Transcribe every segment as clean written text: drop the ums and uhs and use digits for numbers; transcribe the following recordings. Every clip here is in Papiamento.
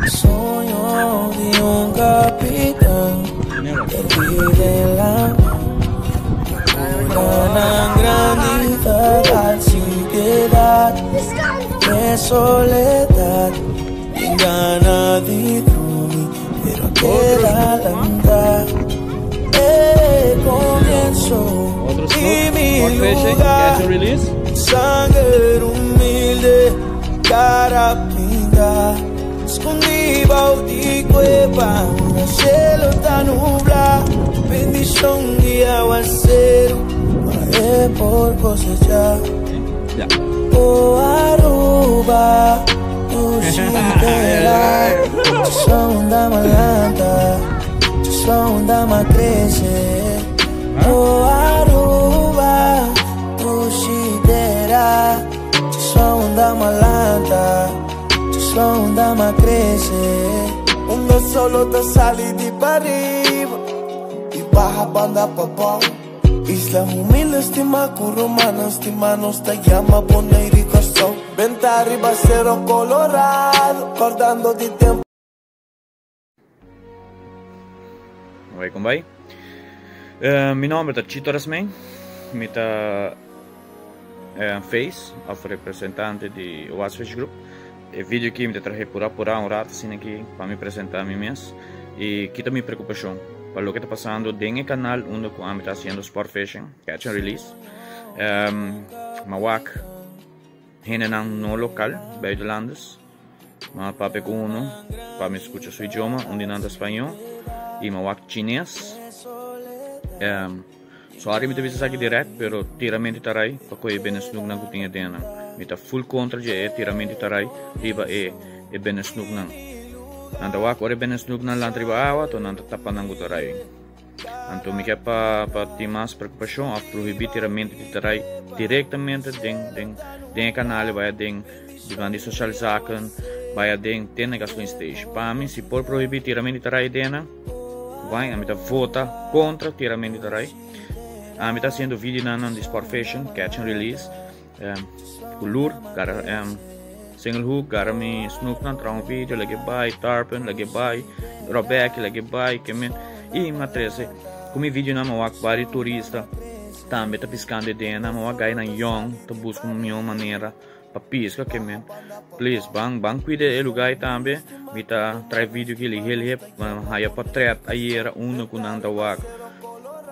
Soño di un capitán perdí den la Una grandi fatal sin piedad De soledad Tin gana di drumi Pero queda lanta E comienzo Otro di snook, mi sport fishing, lugar catch and release. Sanger humilde, cara pinta Escondí bou di cueva, ora cielo ta nubla Bendicion di aguacero, pa por cosecha Ja. Oh Aruba, dushi tera Sonda malanta, sonda ma crece Oh Aruba, dushi tera Sonda malanta, sonda ma crece Unda solo ta sali di pariba Y baha banda pabou. Isla humilde, stima ku rumannan, stima nos ta yama Boneiru y Kòrsou. Benta riba Sero Colorado, kòrdando di tempu. Bai con bai. Mi nomber ta Chito Rasmijn. Mi ta face of representante di Wasfish Group. E video aki mi ta trahe pura pura un rato asina aki pa mi presenta mi mes y kita mi preocupacion pa loke ta pasando den e canal unda cu ami ta haciendo sport fishing, catch and release. Ma wak hendenan no local, buitenlanders. Ma papia cu uno pa mi scucha su idioma, un di nan ta spañó y ma wak chines. Sorry mi ta bisa esaki direct, pero tiramento di tarai pa koe e benesnuknan ku tin e dennan. Mi ta full kontra dje e tiramento di tarai riba e e benesnuknan. Nan ta wak ora e benesnuknan lanta riba awa, to nan ta tapa nan ku tarai. Anto mi ke pa pa tin mas preokupashon òf prohibí tiramento di tarai direktamente den den den e kanal bai aden di di social zaken, bai aden te na gasoline station. Pa mi si por prohibí tiramento di tarai dennan. Guai, ami ta vota contra tiramento di tarai. Ami ta haciendo videonan di sport fishing, catch and release. Cu lure, gara single hook, gara mi snooknan, traha un video, lag'e bai, tarpon, lag'e bai, robeki, lag'e bai, kemen. Y mi a trece cu mi videonan mi a wak varios turista tambe ta piscando e dennan, mi a wak gainan yong ta busca un miho manera. Pa pisca ke men. Please ban ban cuida e lugar tambe. Mi ta trae video ki lihe lihe haya portret ayera uno cu nan ta wak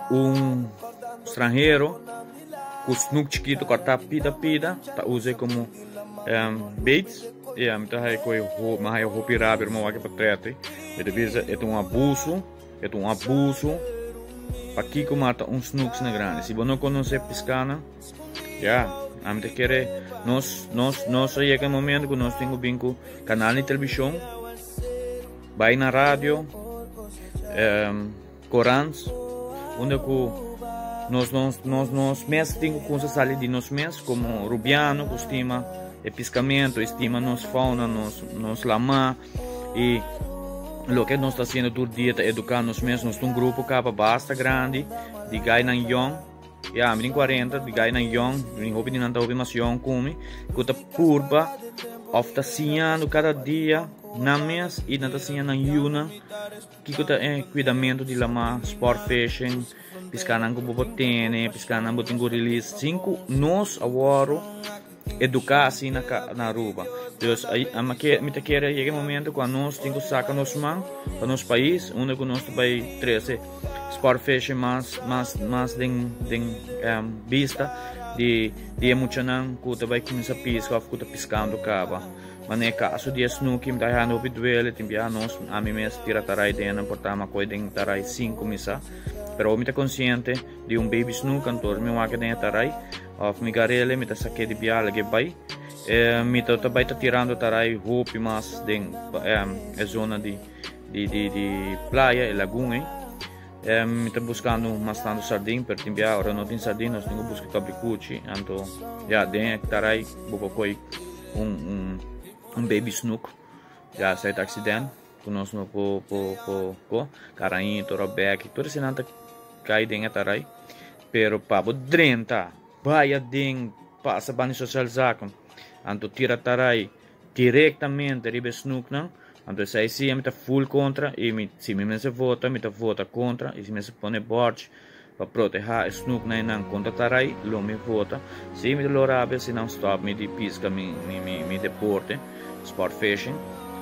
un stranhero cu snoek chikito corta pida pida ta use como bait. Ya mi ta haya cu mi haya hopi rabia ora mi wak e portret ei. Mi ta bisa e ta un abuso e ta un abuso pakiko mata un snoek asina grandi. Si bo no conoce piscanan. Ya, ami ta kere nos nos nos a yega e momento ku nos tin ku bin ku kanal di televishon, bai na radio, korant, unda ku nos nos nos nos mes tin ku kumsa sali di nos mes komo rubiano ku stima e piskamentu, e stima nos fauna, nos nos lama i loke nos ta hasiendo tur dia ta eduká nos mes. Nos ta un grupo kaba basta grandi di gainan yòn. Ya, mi tin 40, di gainan yòn, mi hopi di nan ta hopi mas yòn ku mi, ku ta purba òf ta siñando kada dia nan mes i nan ta siña nan yunan kiko ta e kuidamentu di lamá, sport fishing, piskanan ku bo por tene, piskanan bo tin ku release, sin ku nos awor eduká asina na Aruba. Dus mi ta kere yega e momento ku anos tin ku saka nos man pa nos pais unda ku nos ta bai trese sport fishing mas mas mas den den bista di di e muchanan ku ta bai kuminsá piska òf ku ta piskando kaba. Manera e kaso di e snoekie mi ta haya hopi duele tin biaha nos ami mes tira tarai den nan por tama koe den tarai sin kuminsá pero mi ta konsiente di un baby snoek anto mi wak den e tarai. Of mi garele mi ta sake di bia lag'e bai. Mi ta ta bai ta tirando tarai hopi mas den e zona di di di di playa, e lagun ei. Mi ta buscando mas tanto sardin, pero tin bia ora no tin sardin nos tin ku buska kabrikuchi. Anto ya den e tarai bo por koi un un un baby snoek. Ya esei ta accident ku nos no por por por ko. Karañito, robèki, tur eseinan ta kai den e tarai. Pero pa bo drenta, bai aden, pasa banda di social zaken, anto tira tarai direktamente riba e snuknan, anto esei si mi ta full kontra i mi si mi mester vota mi ta vota kontra i si mi mester pone bòrchi pa protehá e snuknan einan kontra tarai lo mi vota. Si mi ta lo rabia si nan stòp mi di piska mi mi mi deporte, sport fishing,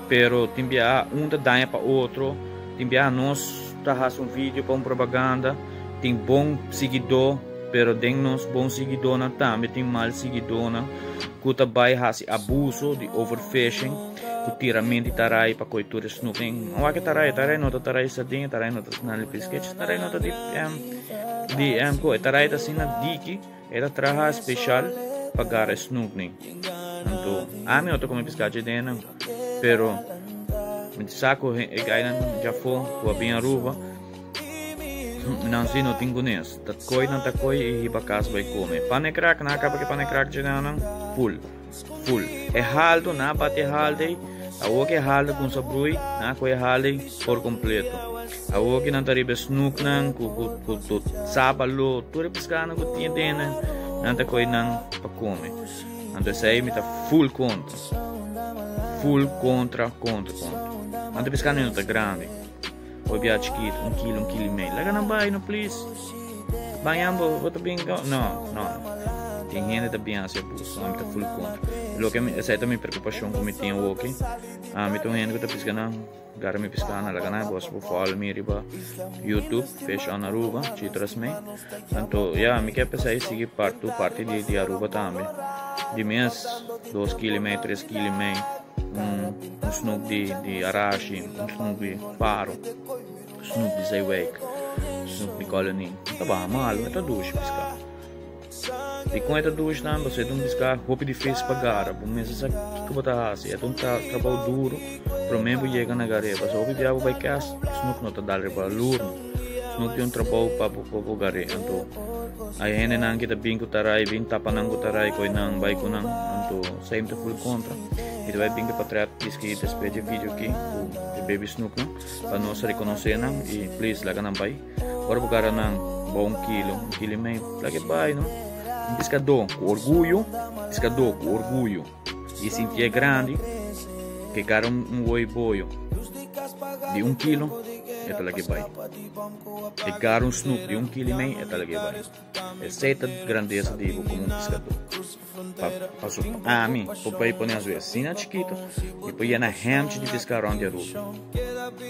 pero tin biaha un ta daña pa otro, tin biaha nos ta hasi un video pa un propaganda, tin bon siguidó, pero den nos bon siguidónan tambe tin mal siguidónan ku ta bai hasi abuso di overfishing ku tiramento di tarai pa koe tur e snoep. En wak e tarai, e tarai no ta tarai sardin, e tarai no ta snali piskech, e tarai no ta di di ko, e tarai ta asina diki, e ta traha special pa gara e snoepnan. Anto ami no ta kome piska dje den nan, pero mi ta sa ku e gainan djafó ku a bin Aruba, Nan si no tin kunes. Ta koi nan ta koi i hiba kas bai kome. Pane krak, nan a kaba ke pane krak dje nan full. Full. E haldo, nan a bati e haldo ei. Awor ke e haldo kumsa brui, nan a koi e haldo ei por kompleto. Awor ke nan ta riba e snoeknan ku ku ku ku sábalo, tur e piskanan ku tin den nan, nan ta koi nan pa kome. Anto esei mi ta full kontra. Full kontra, kontra, kontra. Anto e piskanan no ta grandi. Hoy bia chikito, un kilo, un kilo y medio. Laga nan bai no, please. Bañan bo, bo ta bin go. No, no. Tin hende ta bin haci abuso. Ami ta full contra. Loke mi, esei ta mi preocupacion cu mi tin awoki. Ami ta un hende cu ta pisca nan, gara mi pisca nan, laga nan bos por follow mi riba YouTube, Fish on Aruba, Chito Rasmey. Anto, ya, mi ke p'esei sigui partu parti di, di Aruba tambe. Di mes, dos kilo y medio, tres kilo y medio. Un, un snoek di, di Arashi, un snoek di Faro, snoek di Zeewijk, snoek di Colony. No ta baha malu, e ta dushi piská. Dikon e ta dushi tambe? Pasobra e ta un piská hopi difísil pa gara. Bo mester sa kiko bo ta hasi. E ta un tra trabou duru promé bo yega na gar'é. Pasobra hopi bia bo bai kas, snoek no ta dal riba lurno. Snoek tin un trabou pa bo pa bo gar'é. Anto hay hendenan ki ta bin ku tarai, bin tapa nan ku tarai, koi nan bai ku nan. Anto esei mi ta ful kontra. Mi ta bai bin ke patria diski despues di e video aki ku e baby snoeknan pa nos rekonosé nan i please laga nan bai. Ora bo gara nan bo un kilo, un kilo i mei, laga e bai no. Un piskadó ku orguyo, piskadó ku orguyo i sintié grandi ke gara un woi boyo di un kilo e ta laga e bai. E gara un snoek di un kilo i mei e ta laga e bai. Esei ta grandesa di bo komo un piskadó. Pa paso ami por bai pone azu asina chikito mi por yena hemchi di piská rònt di Aruba.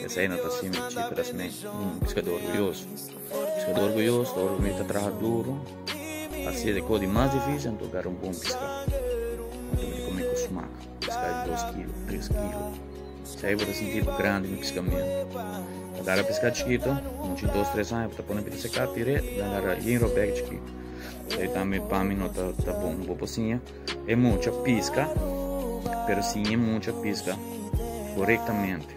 Esei no ta asina mi chito das mi un piskadó orguyoso. Piskadó orguyoso ta ora ku mi ta traha duru hasi e kos di mas difisil anto gara un bon piská. Anto mi ta kome ku smak piská di dos kilo tres kilo. Esei bo ta sinti bo grandi na piskamentu. Ta gara piská chikito muchi dos tres aña bo ta pone pita seká tir'é nan gara yin robèk chikito. Esei tambe pa mi no ta ta bon. Bo por siña e mucha pisca, pero siña e mucha pisca korektamente.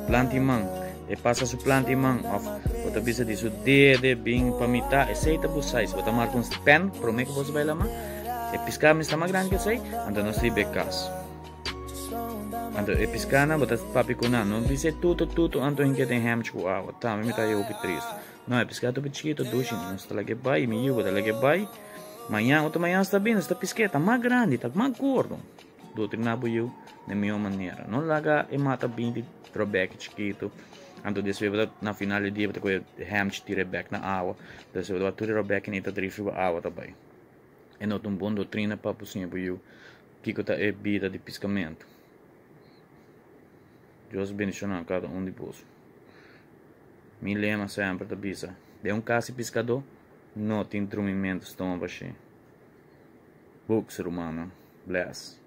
Planta i man, e pasa su planta i man of bo ta bisa di su dede bin pa mitá, esei ta bo size. Bo ta marka un pen promé ku bo bai lama. E piská mester mas grandi ku esei, anto nos riba e kas. Anto e piskanan bo ta papia ku nan, no bisa e tutu tutu anto hinka den hèmchi ku awa. Tambe mi ta haña hopi tristu. No, e piskado ta chiquito dushi, nos ta lag'é bai, mi yu bo ta lag'é bai. Mañan, otro mañan sta bini, sta pisk'é, ta mas grandi, ta mas gordo. Dotriná bo yu den mihó manera. No laga e mata binti trobèki chikitu, anto despues bo ta na final di dia bo ta kohe hèmchi tira e bèk na awa, despues bo ta wak tur e robèki nei ta drif riba awa ta bai. E no ta un bon dotrina pa bo siña bo yu kiko ta e bida di piskamentu. Dios bendishoná kada un di boso. Mi lema semper ta bisa, Den un kas di piskadó no tin drumimentu stoma bashí. Books rumannan. Bless.